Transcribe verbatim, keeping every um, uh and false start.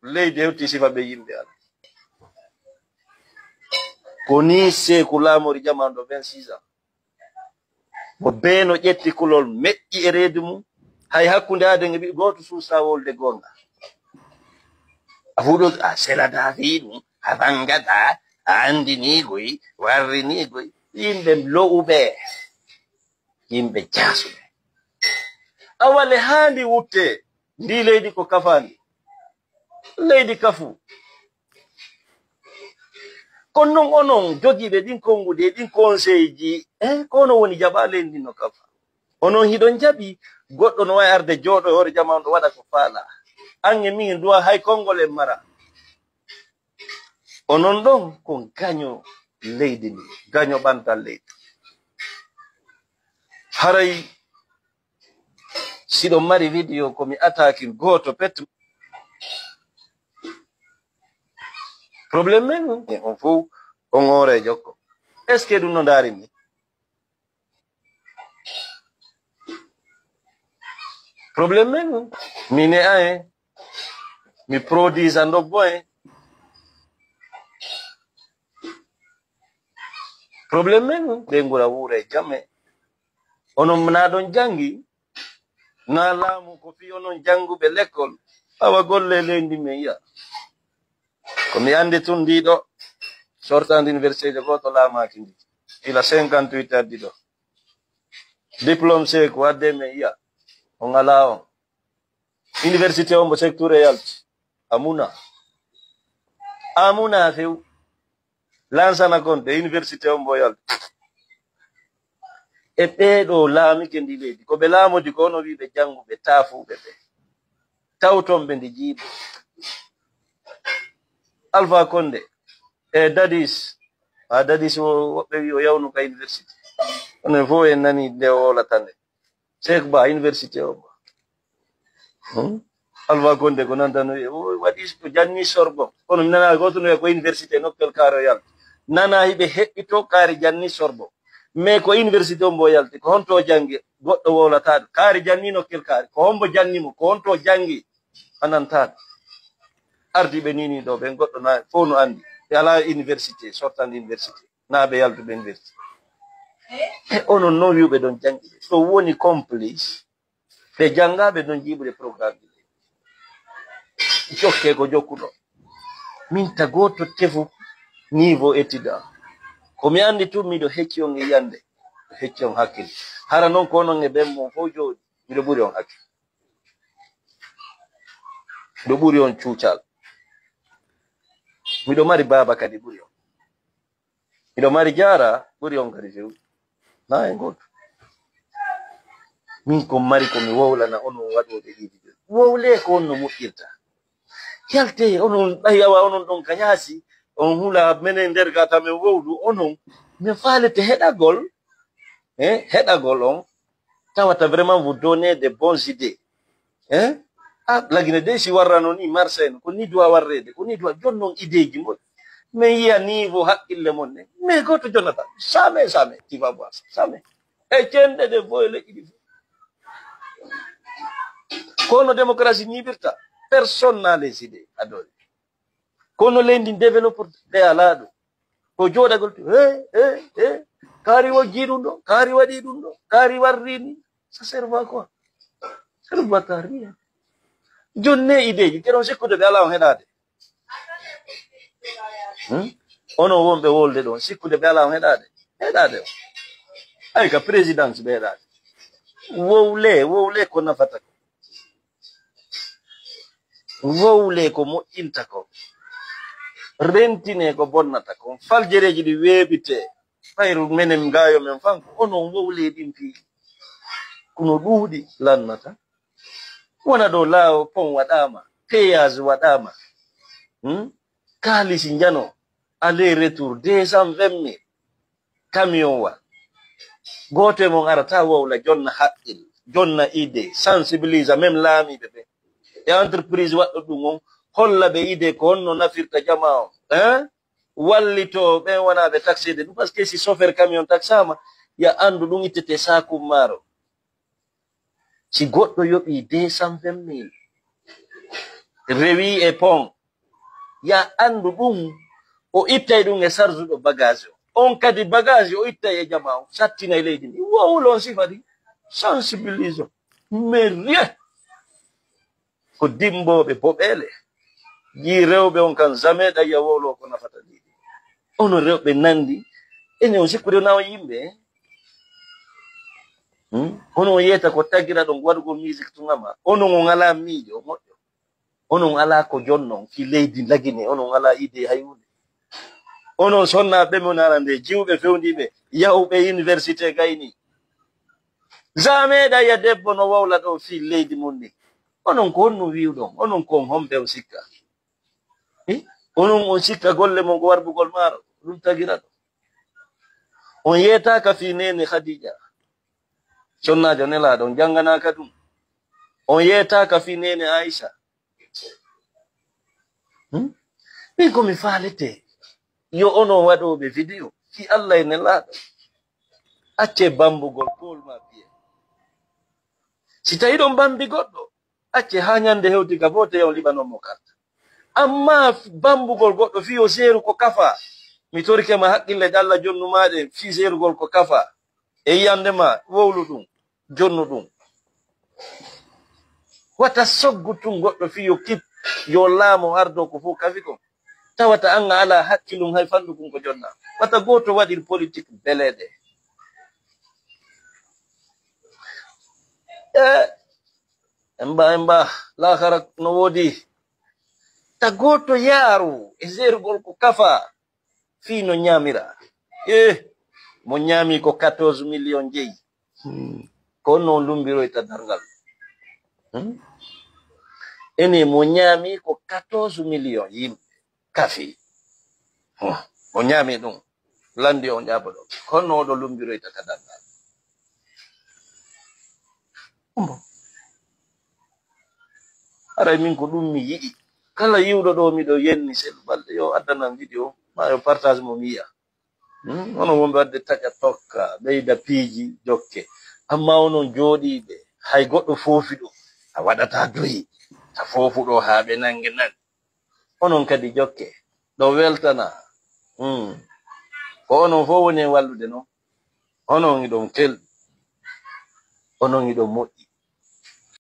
Leydi hewti sifa ɓe yimɓe Allah. Ko ni seeku laamori jamaanu ɗo vingt-six ans. Mo beeno ƴetti kulol meƴƴi e reedu mum. Hay hakkunde aade nge ɓiɗɗo gooto suusaa wolde goonga. A fuɗo a selada fii ɗum, a fangata, a anndiniigoy, warriniigoy. Yimɓe lo'uɓe, yimɓe jaasuɓe. Awale haandi wutte, ndi leydi ko kafaandi. Leydi kafu. Kono noon onon jogiiɓe ɗin konnguɗi e ɗin conseil ji, eh, ko onon woni jaɓa leydi ndin no kafa. Onon hiɗon jaɓi goɗɗo no wawi arde jooɗo e hoore jamaanu ɗo waɗa ko faala. An e min duwa hay konngol en mara. Onon ɗon ko gaño leydi ndi, gaño ɓantal leydi. Haray siɗo mari video ko mi attaque gooto pet. Problème men e on fof on hoore jokko. Est-ce que ɗum no ndaari mi? Problème men min e aye mi produisa ndobbo e problème men ɓe ngura wuura e jamme. Onon na ɗon janngi na laamu ko fii onon jannguɓe lekkol awa golle e leydi men yiya. Ko mi anndi tun ndiɗo sortant d'université gooto laamaaki ndi ila cinquante-huit addi ɗo. Diplôme seeku adde men yiya on alaa on. Université on mbo secteur e yalti amuna amuna few. Lansana kon de université on mbo yalti. E ɓeeɗo laamike ndi leydi ko ɓe laamodi ko ono wi ɓe jannguɓe taafuɓe ɓe tawton ɓe ndi jiiɓe. Alpha Condé e Dadis. Ha Dadis o woɓɓe wi o yawnu ka université. Onon fof en nani nde o wolata nde. Cheikh Ba université o ba. Hmm? Alpha Condé ko nantano e o waɗi ko janni Sorbonne. Kono mi nana goto no ko université nokkel karo yal. Nana hiɓe heɓɓi to kaari janni Sorbonne. Mais ko université o mbo yalti ko honto janngi goɗɗo wowlataɗo kaari janni nokkel kaari ko hombo janni mo ko honto janngi a nantaɗo. Ardiɓe nini ɗo ɓen goɗɗo na fof no anndi ɓe ala université sortande université na ɓe yaltuɓe université. E onon noon wiwɓe ɗon janngi ɓe so woni complice ɓe jannga ɓe ɗon jiiɓude programme ji jokke ko jokkuɗo. Min tago to tefu niveau étude am ko mi anndi tun miɗo hecci on e yiyannde hecci on hakkille. Hara noon ko onon e ɓen mon fof jooɗi miɗo ɓuri on hakkille. Miɗo ɓuri on cuucal. Miɗo mari baaba kadi ɓuri on. Miɗo mari jaara ɓuri on kadi fewde na e gooto. Min ko mari ko mi wowlana onon waɗooɓe ɗiɗi ɓe wowle ko on no moƴƴirta. Yalte onon ɓay awa onon ɗon ka yaasi on hula menen nder gata men wowlu onon min faalete heɗagol e heɗagol on tawata vraiment vous donner des bonnes idées. Hein? Ah, lagine de si warrano ni marseille no ko ni duwa warrede ko ni duwa jonnon ideji mon. Min yiya niveau haqqille mon ne mais goto jonata same same ti va voir same e cende de boye leƴƴi ɗi fof. Kono démocratie ñiɓirta personne n'a les idées adore. Kono leydi développé de ala ɗum ko jooɗagol to he he he kaari wojji ɗum ɗo kaari waɗi ɗum ɗo kaari warri ni ça serve à quoi? Ça ne va à rien. Jonne ideji keɗon sikkude ɓe ala on heɗade. Hmm? Onon wonɓe wolde ɗon sikkude ɓe ala on heɗade heɗade on ay ka présidence ɓe heɗade. Wowle wowle ko nafata ko wowle ko moƴƴinta ko rentine ko bonnata ko faljereji ɗi weeɓite. Fayru menen ngayo men fanko onon wowle ɗin piiji kono ɗuuɗi lannata. Wona ɗo laawo pon waɗama payage waɗama hmm? Kaalisi njano aller retour deux cent vingt mille camion wa. Gooto e mon arata wowla jonna haqqil jonna idée sensibilisa même laamiɓe ɓe e entreprise waɗɗo ɗum on holla ɓe idée ko honno nafirta jama on hein? Wallito ɓen wona ɓe taxede ɗum parce que si chauffeur camion taxama ya andu ɗum ittete sakum maaro. Si goɗɗo yoɓi deux cent vingt mille rewi e pont. Ya anndu ɗum, o ittay ɗum e sarduɗo bagage o. On kadi bagage o ittay e jama o, sattinay leydi ndi. Wowlon sifa ɗi, sensibilisons. Mais rien. Ko dimbooɓe boɓeele. Jii rewɓe on kan jamais ɗayya wowlo ko nafata leydi. Ono rewɓe nandi, ene on sikkude na on yimɓe. Hmm? Ono on yeeta ko tagira ɗon waɗugol musique tun ama. Ono on alaa miijo moƴƴo. Onon alaa ko jonnon fii leydi Lagine, onon alaa idée hay huunde. Onon sonnaaɓe mon arande, jiwɓe fewndiiɓe, yahuɓe université gayni. Jamais ɗaya debbo no wowla ɗo fii leydi mum ni. Onon ko honno wi'uɗon? Onon ko on homɓe on sikka? Eh? Onon on sikka golle mon ko warbugol maaro, ɗum tagira ɗo. On yeetaaka fii neene Khadija. Sonnaajo nelaaɗo, on jannganaaka ɗum. On yeetaaka fii neene Aisha. Hmm? Min ko mi faalete, yo onon waɗooɓe video fii Allah e nelaaɗo. Accee bambugol Paul ma piye. Si tawi ɗon bambi goɗɗo, accee haa ñande hewti ka foote on liɓanon mo karta. Amma bambugol goɗɗo fii yo seeru ko kafa. Mi torike ma haqqille ɗe Allah jonnu ma ɗen fii seerugol ko kafa. E yiyannde ma, wowlu ɗum, jonnu ɗum. Wata soggu tun goɗɗo fii yo kip, yo laamo ardo ko fof kafi kon. Tawata an a alaa hakkilun hay fannu kun ko jonna. Wata gooto waɗir politique beleeɗe. E, emba, emba, laakara no woodi. Ta gooto yaaru e seerugol ko kafa. Fii no ñaamira. Eh, mo ñaami ko quatorze millions jeyi. Hmm. Ko honno on lumbiroyta darngal? Hmm? Ene mo ñaami ko quatorze millions yimɓe kafi. Hmm. Mo ñaami ɗum. Landi on ƴaabo ɗo. Ko honno oɗo lumbiroyta ka darngal? Umbo. Haray min ko ɗum mi yiɗi. Kala yiwɗo ɗo miɗo yenni Sellu Balde yo addanam video, ma yo partage mo mi yi'a. Hmm? Onon wonɓe wadde taƴa tokka, ɓeyda piiji, jokke. Amma onon jooɗiiɓe, hay goɗɗo foofi ɗo, a waɗata doyi, a foofu ɗo haa ɓe nange nan. Onon kadi jokke, ɗo weltana. Hmm. Ko onon fof woni e wallude non. Onon iɗon kelɗi. Onon iɗon moƴƴi.